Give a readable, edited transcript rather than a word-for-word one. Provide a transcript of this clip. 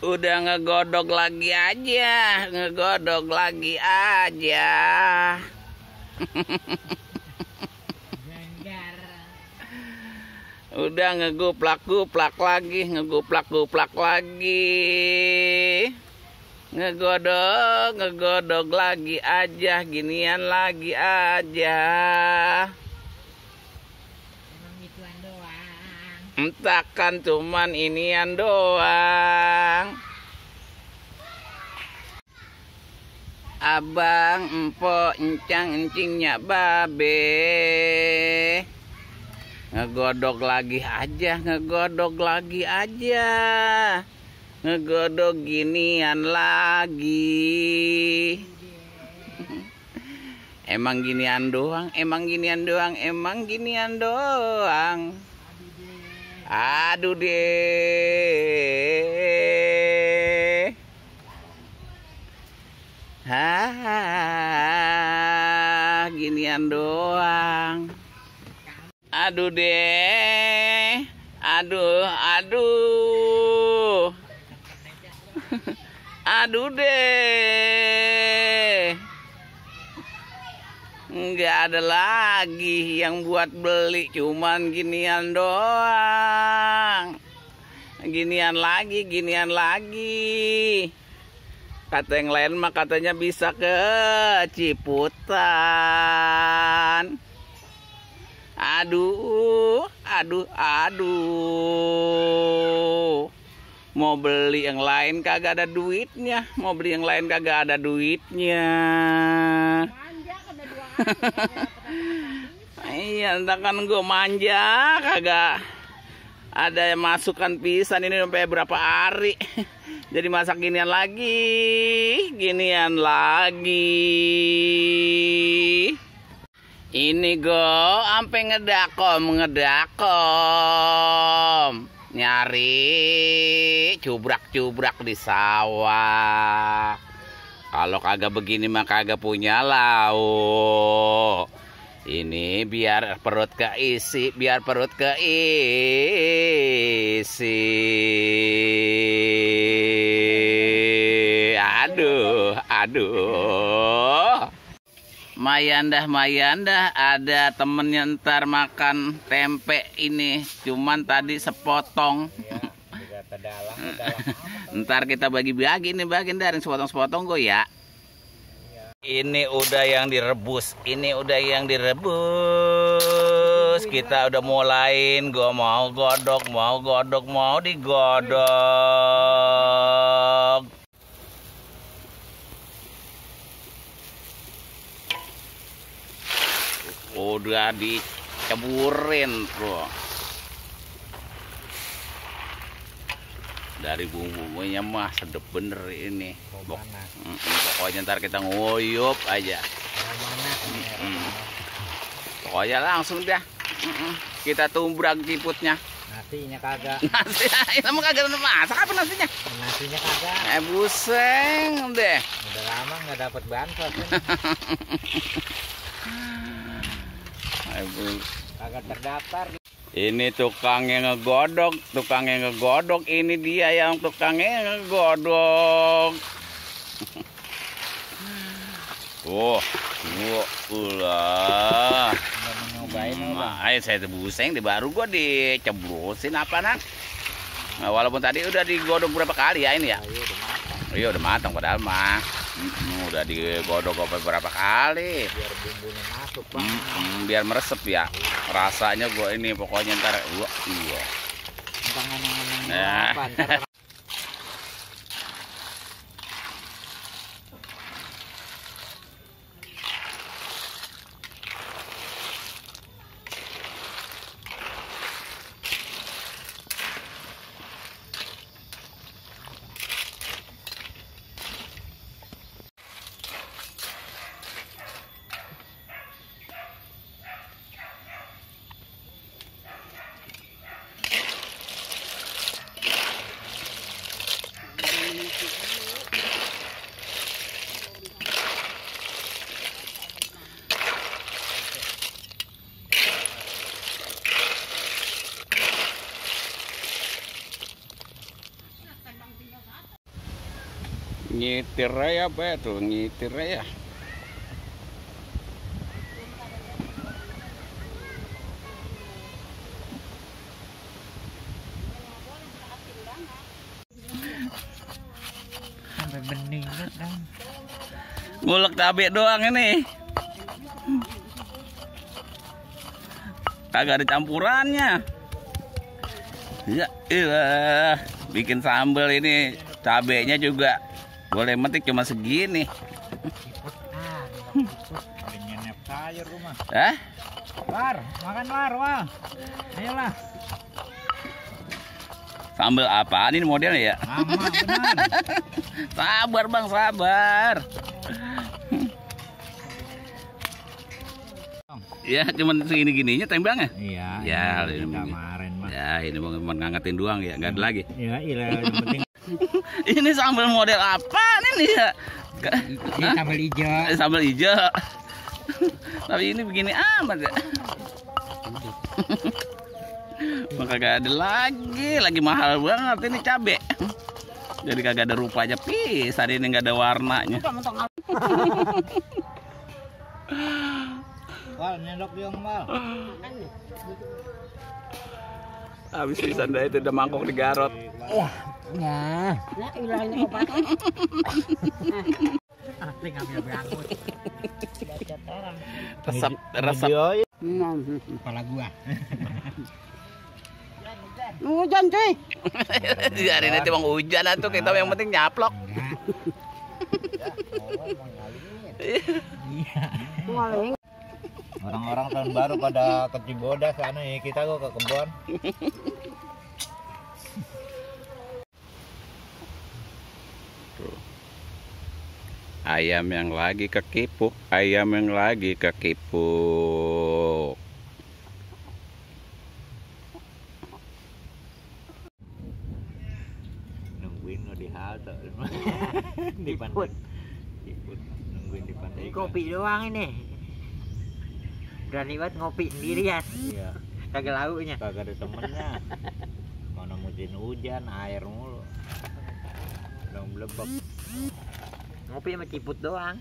Udah ngegodok lagi aja, ngegodok lagi aja. Udah ngeguplak-guplak lagi, ngeguplak-guplak lagi. Ngegodok lagi aja, ginian lagi aja. Emang gituan doang. Entah kan cuman inian doang. Abang, empok, encang, encingnya babe. Ngegodok lagi aja, ngegodok lagi aja. Ngegodok ginian lagi. Emang ginian doang, emang ginian doang, emang ginian doang. Aduh deh. Ginian doang. Aduh deh. Aduh. Aduh deh. Nggak ada lagi yang buat beli, cuman ginian doang. Ginian lagi. Kata yang lain mah katanya bisa ke Ciputan. Aduh. Mau beli yang lain kagak ada duitnya. Manja kan ada 2 hari. Iya, entah kan gue manja kagak ada masukan pisan ini sampai berapa hari. Jadi masak ginian lagi. Ini go sampai ngedakom. Nyari cubrak di sawah. Kalau kagak begini mah kagak punya lauk. Ini biar perut keisi, Aduh. Mayandah ada temennya ntar makan tempe ini, cuman tadi sepotong. Ntar kita bagi-bagi nih, dari sepotong-sepotong gue ya. Ini udah yang direbus, Kita udah mulain, gue mau digodok. Udah diceburin bro. Dari bumbunya mah sedep bener ini. Pokoknya ntar kita nguyup aja. Pokoknya langsung dah. Kita tumbrak ciputnya. Nasinya kagak. Nasi emang kagak masak apa nasinya? Nasinya kagak. Buseng deh. Udah lama nggak dapet bansos. Kagak terdaftar. Ini tukangnya ngegodok, ini dia yang tukangnya ngegodok. Ulah. Ayo saya buseng, baru gua diceblosin apa nak? Nah, walaupun tadi udah digodok berapa kali ya ini ya? Iya udah matang padahal mah. Udah digodok beberapa kali. Biar bumbunya masuk bang. Biar meresep ya. Rasanya gua ini pokoknya ntar iya. Apa? Nyetir ya apa ya tuh, nyetir ya. Sampai bening kan. Ngulek cabai doang ini. Kagak ada campurannya. Ya, iya. Bikin sambal ini cabenya juga boleh metik cuma segini. Nyenep sayur rumah. War, Makan war. Ayolah. sambal apaan ini modelnya ya? Mama benar. Sabar bang, sabar. Ya cuman segini-gininya tembangnya. Iya. Ya, ini ini kemarin mah. Ya ini mau ngangetin doang ya, nggak ada lagi. Ya, iya yang penting Ini sambal model apa ini ya? ini sambal hijau. Sambal hijau. Tapi ini begini amat ya. Maka kagak ada lagi mahal banget ini cabe. Jadi kagak ada rupanya pis, hari ini nggak ada warnanya. Wal, nyendok diong Wal. Habis pisan dah itu udah mangkok di garot. Ya. Nah, ilahnya obat. Asli ngambil bangun. Resep. Kepala gua. Hujan cuy. Hari nanti bang hujan tuh kita yang penting nyaplok. Maling. Orang-orang tahun baru pada ke Cibodas sana ya, kita kok ke kebun. Ayam yang lagi kekipuk, ayam yang lagi kekipuk. Nungguin lo di halte. Di pantai. Nungguin di pantai. Kopi doang ini. Berani banget ngopi sendirian. Iya. Kagak lauknya. Kagak ada temennya. Mana musim hujan, air mulu. Belum blebek. Ngopi sama ciput doang.